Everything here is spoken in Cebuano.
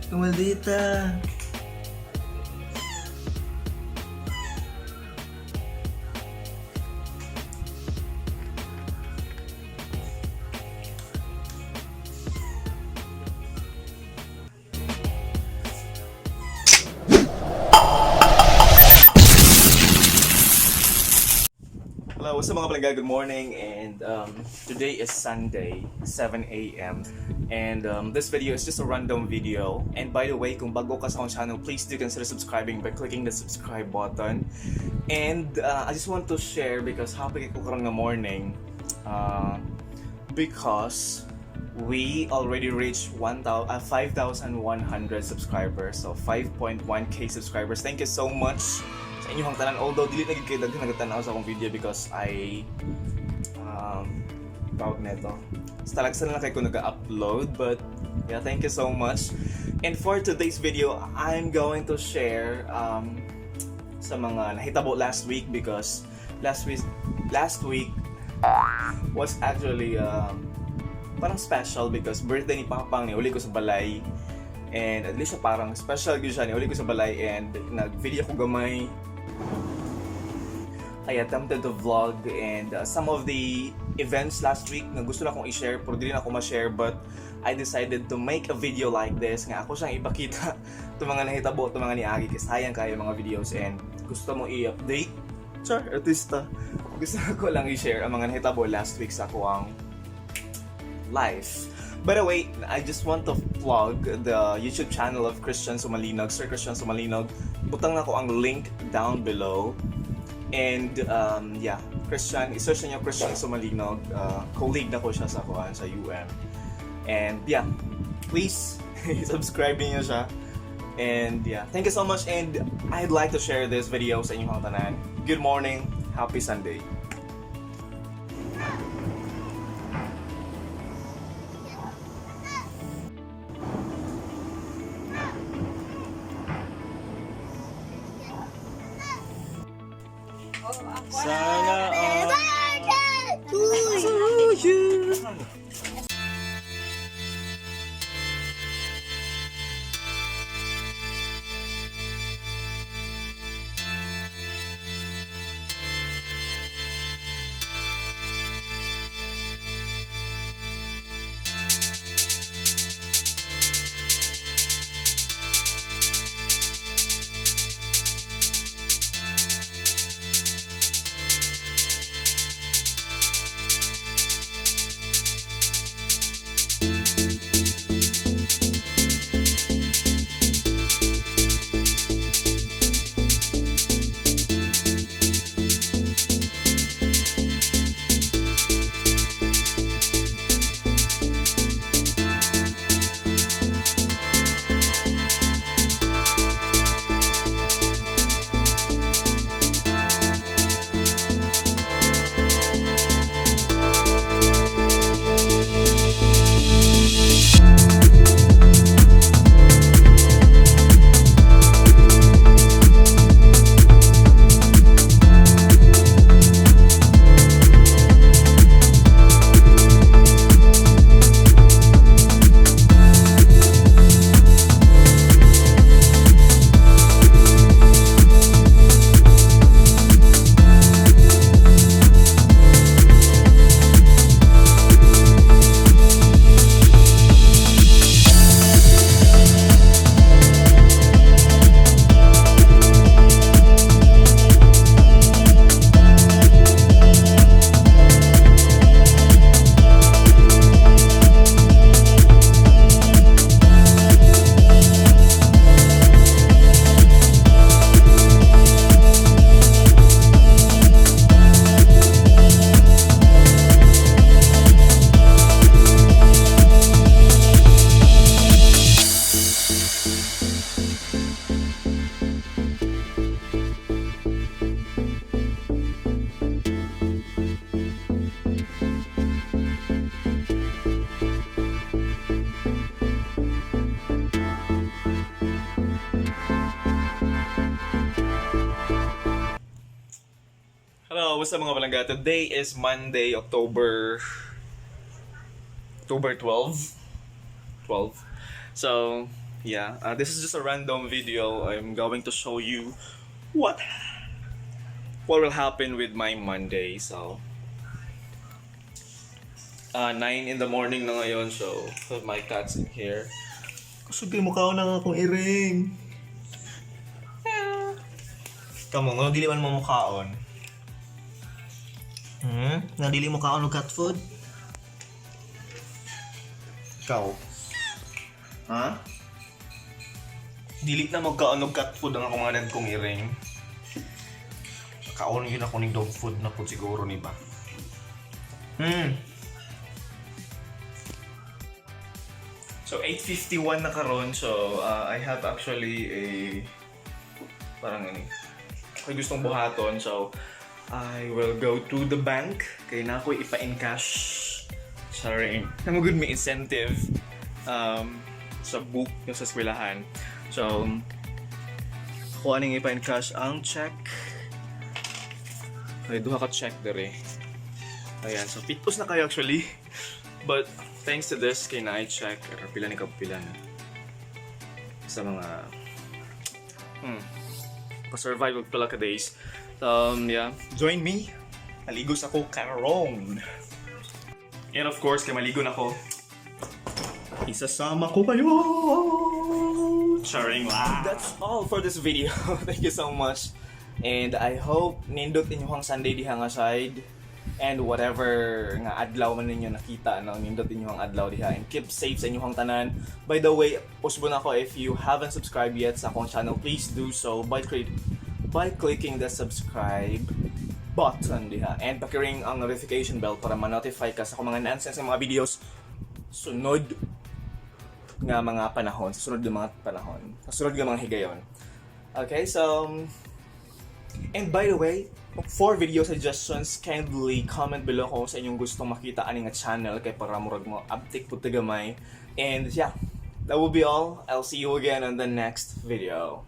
Kumaldita. Hello, what's up, mga palangga? Good morning, and today is Sunday, 7 a.m. And this video is just a random video. And by the way, kung bago ka sa akong channel, please do consider subscribing by clicking the subscribe button. And I just want to share because happy ko karong nga morning because we already reached 1,000, 5,100 subscribers. So 5.1K subscribers. Thank you so much sa inyong tanan. Although dili na gyud kayo daghan nagtan-aw sa akong video because I tawag nito. Sa talagsan lang kay ko nag-upload, but yeah, thank you so much. And for today's video, I'm going to share sa mga nahitabo last week because last week was actually parang special because birthday ni Papang, ni uli ko sa balay, and at least siya parang special gyud siya, ni uli ko sa balay and nag-video ko gamay. I attempted to vlog and some of the events last week na gusto na akong i-share pero dili na ako ma-share, but I decided to make a video like this nga ako siyang ipakita itong mga nahitabo, itong mga niagi, kasi sayang kayo mga videos and gusto mo i-update. Char, artista. Gusto ko lang i-share ang mga nahitabo last week sa ako ang life. By the way, I just want to plug the YouTube channel of Christian Sumalinog, Sir Christian Sumalinog. Butang na ko ang link down below. And yeah, Christian, i-search niyo Christian Sumalinog. Colleague na ko siya sa kuan sa UM. And yeah, please subscribe niyo siya. And yeah, thank you so much, and I'd like to share this video sa inyong tanan. Good morning, happy Sunday. Sana all. Hello, what's up, mga palangga? Today is Monday, October 12. 12. So, Yeah, this is just a random video. I'm going to show you what will happen with my Monday. So, 9 in the morning na ngayon. So, have my cats in here. Kusog kay mukhaon na akong iring. Kamo, nga dili man mo mukhaon. Nga dili mo kaon og cat food? Ikaw. Ha? Dili na magkaon og cat food ang akong mga kong iring. Kaon yun ako ning dog food na pud siguro ni ba. So 8:51 na karon, so I have actually a parang ano ako'y gustong buhaton, so I will go to the bank kay na ako'y ipa-encash. Sorry. Na good may incentive sa book yung sa eskwelahan. So ako aning ipa-encash ang check. Ay, duha ka check dere. Ayan, so pitos na kayo actually. But thanks to this, kay na check, or pila ni kapila na. Sa mga pa-survive og pila ka days. Yeah, join me. Maligo sa ko karon. And of course, kay maligo na ko, isasama ko kayo! Charing lang. That's all for this video. Thank you so much. And I hope nindot inyong Sunday diha nga side and whatever nga adlaw man ninyo nakita, no, nindot inyong adlaw diha and keep safe sa inyong tanan. By the way, usbon ako, if you haven't subscribed yet sa akong channel, please do so by clicking the subscribe button diha and pakiring ang notification bell para ma-notify ka sa akong mga nonsense nga mga videos sunod nga mga panahon, sa sunod nga mga panahon, sa sunod nga mga higayon. Okay, so and by the way, for video suggestions, kindly comment below kung sa inyong gustong makita ani nga channel kay para murag mo update pud ta gamay. And yeah, that will be all. I'll see you again on the next video.